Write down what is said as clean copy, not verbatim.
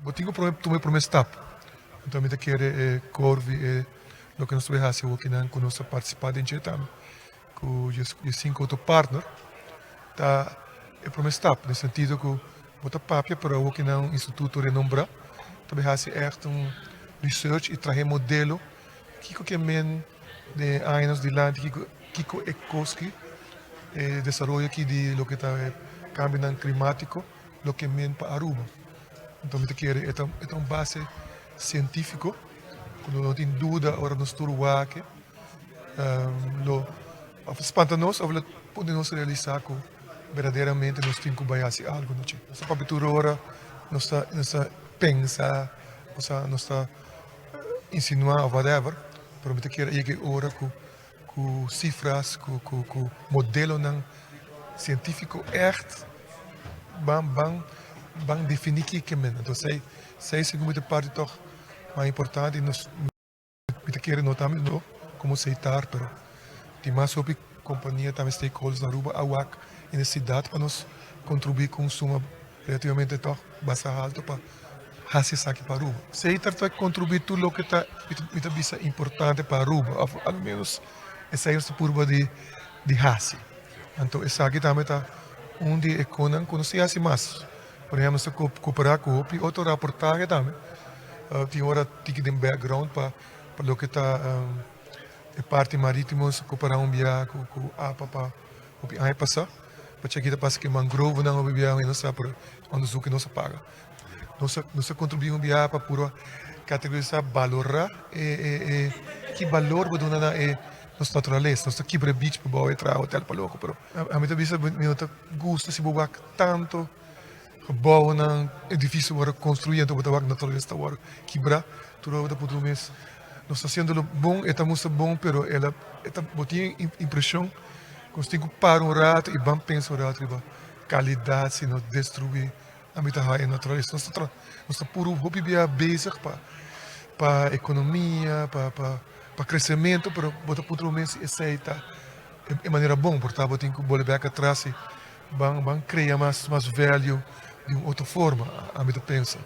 Bo tin ku tuma e promé stap. Anto mi ta kere e Corvi e loke nos ta bai hasi awokinan ku nos ta partisipá den dje tambe ku e sinku otro partner ta e promé stap den sentido ku bo ta papia pero awokinan un instituto renombrá ta bai hasi ègt un research i traha e modelo kiko ke men den e añanan dilanti kiko kiko e kos ki e desaroyo aki di loke ta e kambionan klimátiko loke men pa Aruba. Anto mi ta kere e ta e ta un base sientífiko ku lo no tin duda ora nos tur wak lo òf spanta nos òf lo pone nos realisá ku berdaderamente nos tin ku bai hasi algu nochi. Nos ta papia tur ora nos ta nos ta pensa osea nos ta insinuá òf whatever pero mi ta kere a yega e ora ku ku sifras ku ku ku modelonan sientífiko ègt ban ban ban definí kiko men. Anto esei esei segun mi ta parti tòg mas importante i nos mi ta kere no tambe no komo Seitar pero tin mas hopi kompania tambe stakeholders na Aruba a wak e nesesidat pa nos kontribuí ku un suma relativamente tòg basta haltu pa hasi esaki pa Aruba. Seitar ta kontribuí tur loke ta mi ta bisa importante pa Aruba òf al menos esei nos ta purba di di hasi. Anto esaki tambe ta un di e konan ku nos tin hasi mas. Por ehempel nos ta koperá ku hopi otro raportahe tambe. Tin ora tiki den background pa pa loke ta e parti maritimo nos ta koperá un bia ku ku apa pa hopi aña pasá. Pa cheki ta pasa ku e mangrovenan hopi bia nos sa pero onderzoek nos a paga. Nos a nos a kontribuí un bia pa puro kategorisá balorá e e e ki balor bo duna na e nos naturalesa. Nos ta kibra e beach pa bou e traha hotel pa loko pero ami ta bisa mi no ta gusta si bo wak tanto gebouwnan, edifisio wòrdu konstruí anto bo ta wak naturalesa ta wòrdu kibrá. Tur ora bo ta puntra bo mes nos ta hasiendo lo bon, e ta mustra bon pero el a e ta bo tin e impreshon ku nos tin ku para un rato i ban pensa un rato riba kalidat si no destruí Ami ta haña naturalesa. Nos ta tra, nos ta puru hopi bia bezig pa pa ekonomia, pa pa pa kresementu, pero bo ta puntra bo mes si esei ta e manera bon. Por ta bo tin ku bolbe bek atras i ban ban krea mas mas value di un otro forma, ami ta pensa.